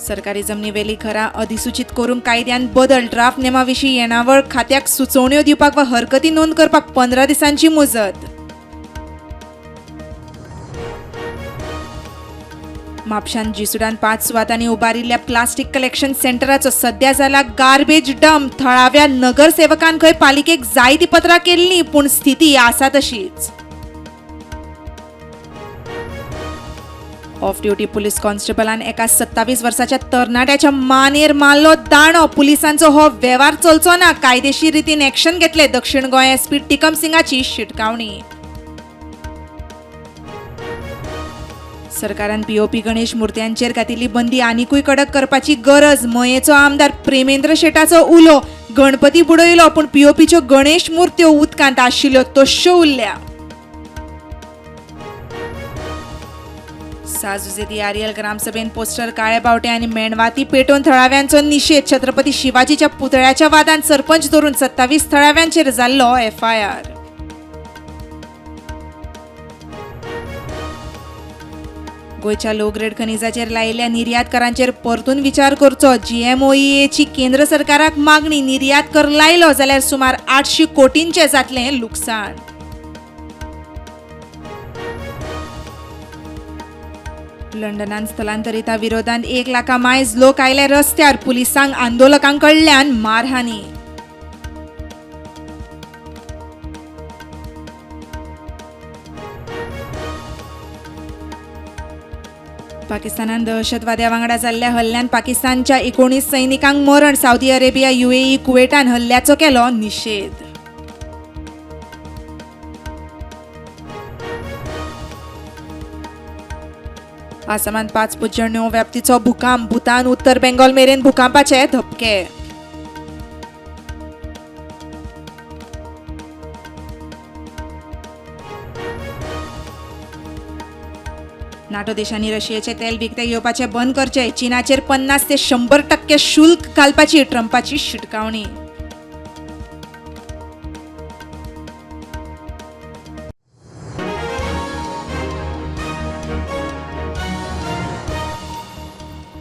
सरकारी जमनीवेली घरां अधिसूचीत करूंक कायद्यान बदल. ड्राफ्ट नेमा विशीं येणावळ खात्याक सुचोवण्यो दिवपाक वा हरकती नोंद करपाक 15 दिसांची मुजत. म्हापशान जिसुडान 5 सुवातांनी उबारिल्ल्या प्लास्टीक कलेक्शन सेंटराचो सध्या जाला गार्बेज डंप. थळाव्या नगरसेवकान खंय पालिकेक जायती पत्रां केल्लीं, पूण स्थिती आसा तशीच. ऑफ ड्युटी पुलीस कॉन्स्टेबलान एका 27 वर्साच्या तरणाट्याच्या मानेर मारलो दांडो. पुलिसांचो हो वेव्हार चलचो ना, कायदेशीर रितीन एक्शन घेतले. दक्षिण गोंय एसपी टिकम सिंगाची शिटकावणी. सरकारान पीओपी गणेश मूर्त्यांचेर घातिल्ली बंदी आनिकूय कडक करपाची गरज. मयेचो आमदार प्रेमेंद्र शेटाचो उलो. गणपती बुडयलो पूण पीओपीच्यो गणेश मूर्त्यो उदकांत आशिल्ल्यो तश्यो उरल्या. साजुजे आरियल ग्रामसभेन पोस्टर, काळे बावटे आनी मेणवाती पेटोवन थळाव्यांचो निशेध. छत्रपती शिवाजीच्या पुतळ्याच्या वादान सरपंच धरून 27 थळाव्यांचेर जाल्लो एफआयआर. गोंयच्या लो ग्रेड खनिजाचेर लायिल्ल्या निर्यात करांचेर परतून विचार करचो. जीएमओईएची केंद्र सरकाराक मागणी. निर्यात कर लायलो जाल्यार सुमार 800 कोटींचें जातलें लुकसाण. लंडनान स्थलांतरिता विरोधात 1 लाखा मायज लोक आयले रस्त्यार. पुलिसांक आंदोलकां कडल्यान मारहानी. पाकिस्तानान दहशतवाद्या वांगडा जाल्ल्या हल्ल्यांत पाकिस्तानच्या 19 सैनिकांक मरण. सावदी अरेबिया, युएई, कुवेटान हल्ल्याचो केलो निशेध. आसामात 5.9 व्याप्तीचो भूकंप. भूतान, उत्तर बेंगॉल मेरेन भूकंपाचे धपके. नाटो देशांनी रशियेचे तेल विकते घेवपाचे बंद करचे. चीनाचेर 50 ते 100% शुल्क घालपाची ट्रंपाची शिटकावणी.